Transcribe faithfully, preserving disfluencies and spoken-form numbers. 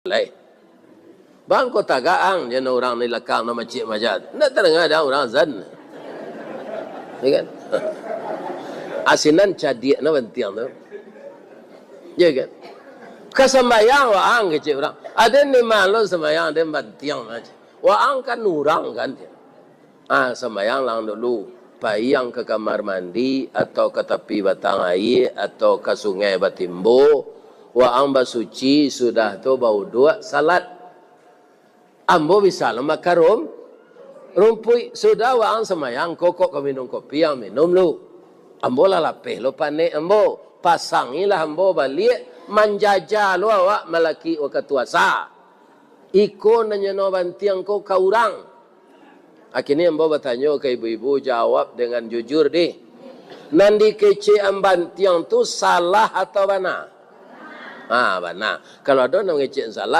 lai. Bang, ko tagak ang, jan urang di lakang nan macik maja tu. Ndak tadanga dek ang urang azan. Ya kan? Asinan cadiak nan bantiang tu. Ya kan? Ka sambayang waang, kecek urang. Aden ni malu sambayang, aden bantiang aja. Waang kan urang kan. Ah, sambayang lang dulu. Pai ang ka kamar mandi, atau ka tapi batang aia, atau ka sungai batimbo. Waang basuci, sudah tu bauduak, salat. Ambo bisa lo makan rum-, rumpuik. Sudah waang sambayang, kokok ka minum kopi, ang minum lu. Ambo lah lapeh lo panek ambo. Pasangilah ambo baliak, manjajah lo awak malaki wakatu asa. Iko nan nyono bantiang ko ka urang. Akhirnyo ambo batanyo ka ibu-ibu, jawab dengan jujur dih. Nan dikecekan bantiang tu salah atau bana? Ha, bana. Kalau ado nan mangecekan salah,